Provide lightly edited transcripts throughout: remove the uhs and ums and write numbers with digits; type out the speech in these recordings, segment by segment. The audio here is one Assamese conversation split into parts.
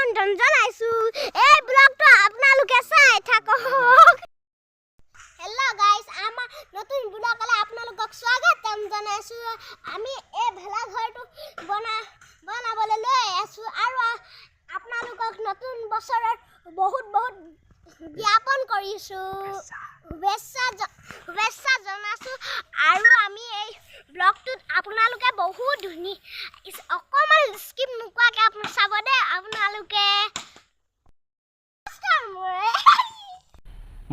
আমন্ত্ৰণ জনাইছো। এই ব্লগটো আপোনালোকে চাই থাকক। হেল্ল' গাইছ, আমাৰ নতুন ব্লগলৈ আপোনালোকক স্বাগতম জনাইছো। আমি এই ভেলাঘৰটো বনাবলৈ লৈ আছো আৰু আপোনালোকক নতুন বছৰৰ বহুত বহুত জ্ঞাপন কৰিছোঁ, শুভেচ্ছা জনাইছোঁ। আৰু আমি এই ব্লগটোত আপোনালোকে বহুত ধুনীয়া, অকণমান স্কিপ নোকোৱাকৈ আপুনি চাব দেই আপোনালোকে। নমস্কাৰ মোৰ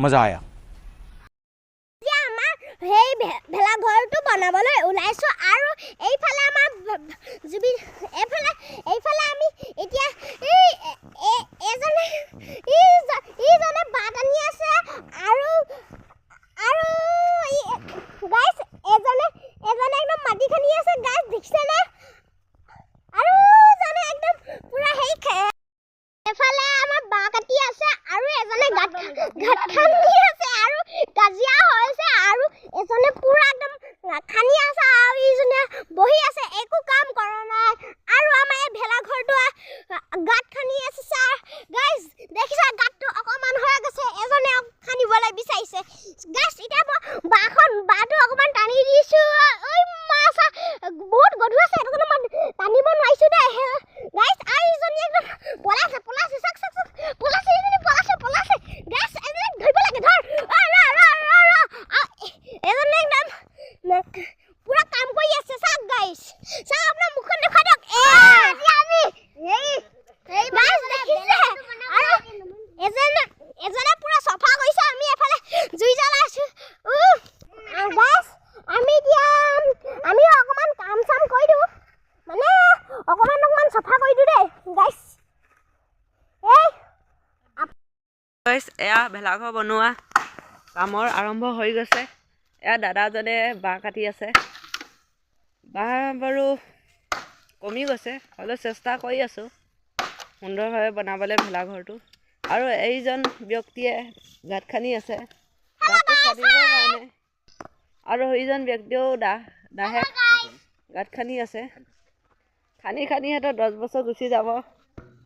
मज़ा आया। এতিয়া আমাৰ সেই ভেলাঘৰটো বনাবলৈ ওলাইছোঁ আৰু এইফালে আমাৰ জুবিন, এইফালে আমি এতিয়া এই এজনে ইজনে বাট আনি আছে আৰু আৰু গাইছ, এজনে এজনে একদম মাটি খান্দি আছে। গাইছ, দেখিছেনে? আৰু জনে একদম পুৰা হেৰি এফালে আমাৰ বাঁহ কাটি আছে আৰু এজনে গাঁত গাঁত খান্দি আছে আৰু কাজিয়া হৈছে আৰু এজনে পুৰা একদম খান্দি আছে আৰু ইজনে বহি আছে, একো কাম কৰা নাই। আৰু আমাৰ এই ভেলাঘৰটো গাঁত খান্দি আছে। ছাৰ, গাইজ, দেখিছা, গাঁতটো অকণমান হৈ গৈছে, এজনে খান্দিবলৈ বিচাৰিছে। গাইজ, এতিয়া মই বাঁহটো অকণমান টানি দিছোঁ। ঐ মাছ বহুত গধুৰ আছে, সেইটো কাৰণে মই টানিব নোৱাৰিছোঁ দেই গাইজ। আৰু ইজনী একদম পলাইছে, পলাইছে, চাক চাক চাক, পলাইছে। এইজনী পলাইছে, পলাইছে। গাইজ, এজনীক ধৰিব লাগে, ধৰ। ৰ ৰ ৰ ৰ ৰ। এজনে একদম পুৰা কাম কৰি আছে। চাওক গাইজ, চাওক, আপোনাৰ মুখখন দেখুৱাই দিয়ক। এ আমি এই গাইজ, দেখিছে? আৰু এজনে এজনে পুৰা চফা কৰিছে, আমি এফালে জুই জ্বলাইছো। গাইজ, আমি এতিয়া আমি অকণমান কাম চাম কৰি দিওঁ, মানে অকণমান অকণমান চফা কৰি দিওঁ দেই গাইজ। এই গাইছ, এয়া ভেলাঘৰ বনোৱা কামৰ আৰম্ভ হৈ গৈছে। এয়া দাদাজনে বাঁহ কাটি আছে। বাঁহ বাৰু কমি গৈছে, হ'লেও চেষ্টা কৰি আছোঁ সুন্দৰভাৱে বনাবলৈ ভেলাঘৰটো। আৰু এইজন ব্যক্তিয়ে গাঁত খান্দি আছে, গাঁতটো খান্দিবৰ কাৰণে। আৰু সেইজন ব্যক্তিয়েও দাহে গাঁত খান্দি আছে। খান্দি খান্দি সিহঁতৰ 10 বছৰ গুচি যাব,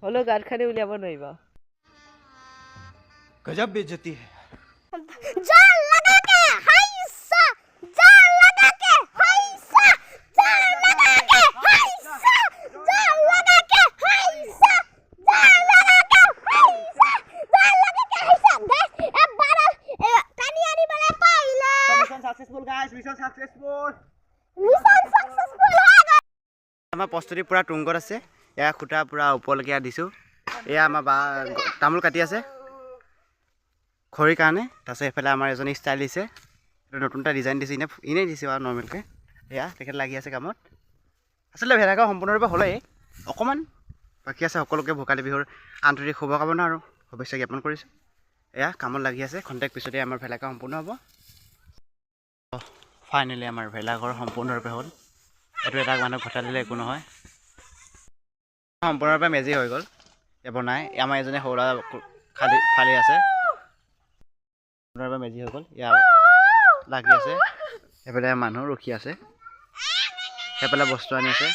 হ'লেও গাঁত খান্দি উলিয়াব নোৱাৰিব। गजब बेइज्जती है। जाल लगा के हाइसा, जाल लगा के हाइसा, जाल लगा के हाइसा, जाल लगा के हाइसा, जाल लगा के हाइसा, जाल लगा के হাইসা। গাইস, এ বাদল টানি আনিবলৈ পাৰিলে। Mission successful guys, mission successful. Mission successful হৈ গ'ল। আমাৰ প্ৰস্তুতি পূৰা তুংগত আছে। এয়া খুঁটা পূৰা ওপৰলৈকে দিছোঁ। এয়া আমাৰ বা তামোল কাটি আছে খৰিৰ কাৰণে। তাৰপিছত এইফালে আমাৰ এজনী ষ্টাইল দিছে, এইটো নতুন এটা ডিজাইন দিছে, এনেই এনেই দিছে আৰু নৰ্মেলকৈ। এয়া তেখেত লাগি আছে কামত। আচলতে ভেলাঘৰ সম্পূৰ্ণৰূপে হ'লেই, অকণমান বাকী আছে। সকলোকে ভোগালী বিহুৰ আন্তৰিক শুভকামনা আৰু শুভেচ্ছা জ্ঞাপন কৰিছোঁ। এয়া কামত লাগি আছে। খন্তেক পিছতে আমাৰ ভেলাঘৰ সম্পূৰ্ণ হ'ব। ফাইনেলি আমাৰ ভেলাঘৰ সম্পূৰ্ণৰূপে হ'ল। এইটো এটা মানুহক ঘটাই দিলে একো নহয়। সম্পূৰ্ণৰূপে মেজি হৈ গ'ল। এতিয়া বনাই আমাৰ এজনে সৰু খালি ফালি আছে। সম্পূৰ্ণৰূপে মেজি হৈ গ'ল। ইয়াৰ লাগি আছে। সেইফালে মানুহ ৰখি আছে, সেইফালে বস্তু আনি আছে,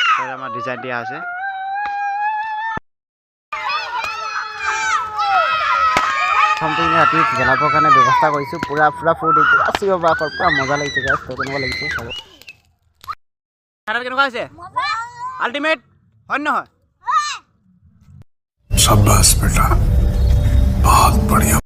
সেইফালে আমাৰ ডিজাইন দিয়া আছে। প্ৰথমটো এনেই ৰাতি জ্বলাবৰ কাৰণে ব্যৱস্থা কৰিছোঁ। পূৰা পূৰা ফূৰ্তি, পূৰা চিঞৰ বাখৰ, পূৰা মজা লাগিছে গাইছ। তো কেনেকুৱা লাগিছে চাব। কেনেকুৱা হৈছে? আল্টিমেট হয় নে নহয়? शाबाश बेटा, बहुत बढ़िया।